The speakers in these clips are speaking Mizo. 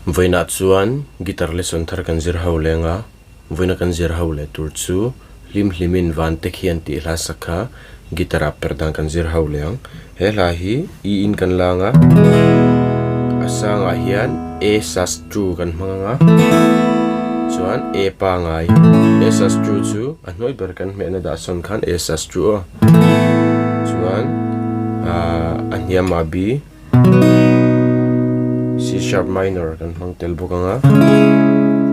Vawiinah chuan guitar lesson thar kan zir ho leng a, vawiina kan zir ho leh tur chu hlim hlimin van te khian tih hla sak kha guitar ah perh dan kan zir ho leh ang. He hla hi E in kan lang a, a sangah hian A sus two kan hmang ang a, chuan A pangai A sus two chu a hnuai ber kan hmehna dah sawn khan A sus two aw, chuan ahh a hniamah B. C sharp minor kan hmang tel bawk ang a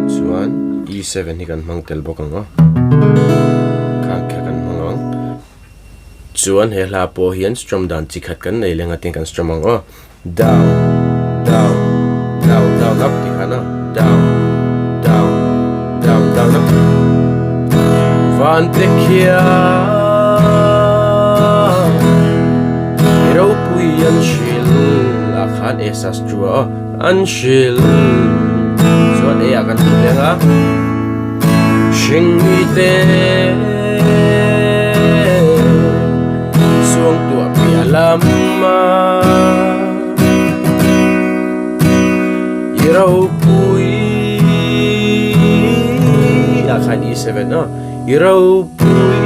chuan E7 hi kan hmang tel bawk ang a khang kha kan hmang ang chuan he hla pawh hian strum dan chi khat kan nei leng a tin kan strum ang aw down down down down up tih khan a down down down down up van te khian. I ropui an hril ah khan A sus two a aw an hril chuan A ah kan duh leng a hring mi te suang tuah piah lam a i ropui ah khan E seven aw. I ropui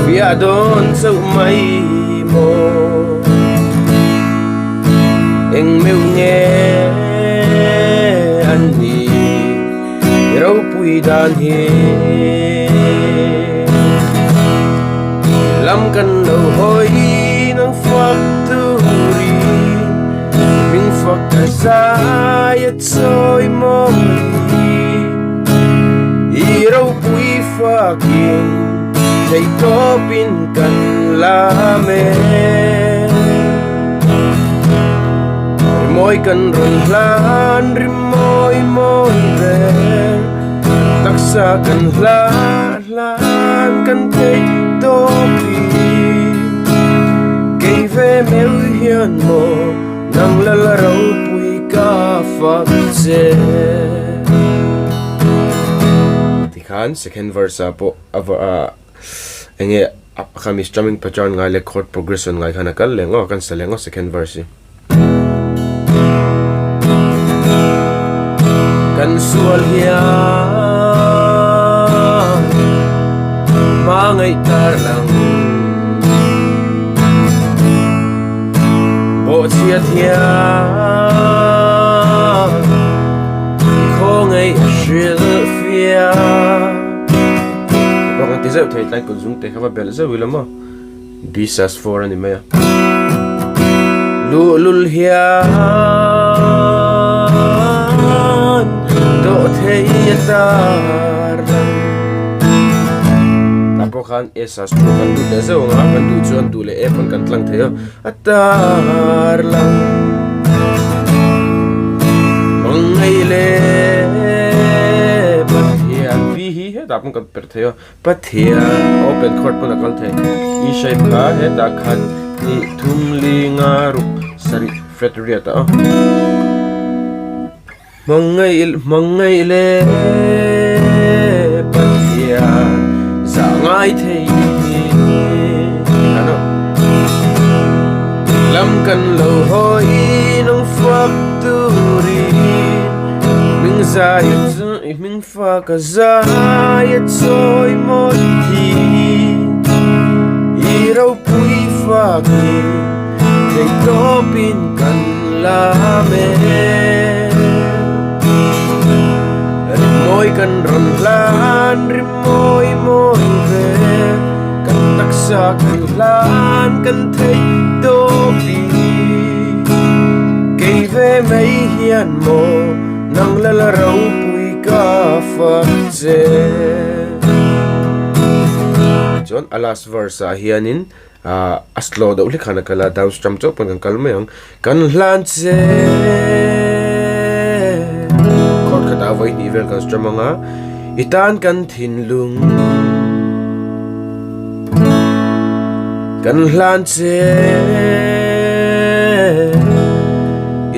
fiah dawn chauh mai maw? Eng meuh nge an nih i ropui dan hi? Lam kan lo hawi nang fak turin min fak ka zai a. Sawi mawi i ropui fakin theihtawpin kan lam e. Rimawi kan rawn hlan rimawi mawi ber taksa kan hla hlan kan theihtawpin kei ve meuh hian maw. Nang lal ropui ka fak che. Tikhan second verse ah pawh a va enge a khami strumming pattern ngai leh chord progression ngai khan a kal leh ngawt a kan sa leh ngawt second verse hi. Kan sual hian hmangaih tar lang. Bawhchhiat hian khawngaih a hrilh fiah. Bawk an ti zeuh thei tlai kut zung te kha va belh zeuh ila maw B sus 4 a ni mai a. Luhlul hian dawhthei a tar lang. Tah pawh khan A sus 2 kan duh leh zeuh ang a, kan duh chuan duh leh E pawn kan tlang thei a. A tar lang Mangngai leh Pathian V hi hetah pawh kan perh thei a Pathian open chord pawn a kal thei E shape kha hetah khat hnih thum li nga ruk sarih fret riat a Hmangaih hmangaih leh Pathian zah ngai thei kan awm. Lam kan lo hawi nung fak turin hming zai a chu i hming fak a zai a chawi mawi hi i ropui fakin theihtawpin kan la mek. Rimawi kan rawn hlan, rimawi mawi ve Kan taksa kan hlan, kan theih tawp i Kei ve mai hian maw, nang la la ropui ka fak che. Chuan a last verse ah hianin Ahh a slow deuh hlek khan a kal a down strum chauh pawn kan kal mai ang kan hlan che chord khatah vawi hnih vel kan strum ang a i tan kan thinlung kan hlan che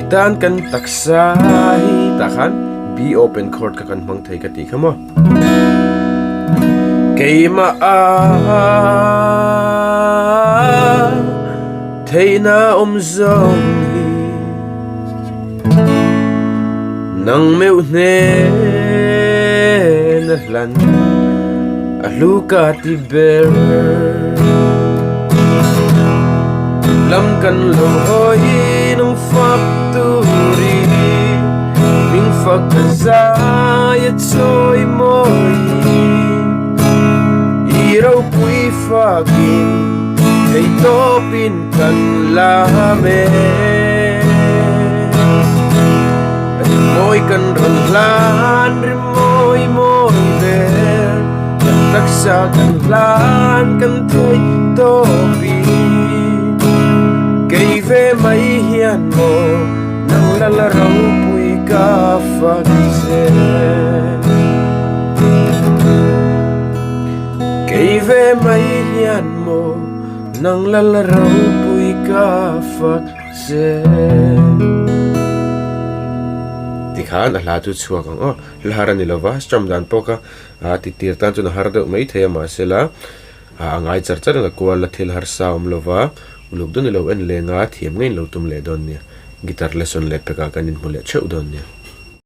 i tan kan taksa hi tah khan B open chord kha kan hmang thei ka tih kha maw. Keimah a theihna awm zawng hi. Nang meuh hnena hlan a hlu ka ti ber. Lam kan lo hawi nang fak turi Ming fak ka zai a chawi mawi I ropui fakin theihtawpin kan lam e. Rimawi kan rawn hlan rimawi mawi ber Kan taksa kan hlan kan theih tawp i Kei ve mai hian maw nang la la ropui ka fak che Kei ve mai hian maw nang la la ropui ka fak che. Tikhan a hla chu chhuak ang aw. Hla har a ni lova, strum dan pawh kha a ti tir tan chuan a har deuh mai thei a mahsela a ngai char char ang a kual a thil harsa a awm lova uluk dawn i lo en leng a thiam ngei in lo tum leh dawn nia. Guitar lesson leh pekah kan inhmu leh theuh dawn nia.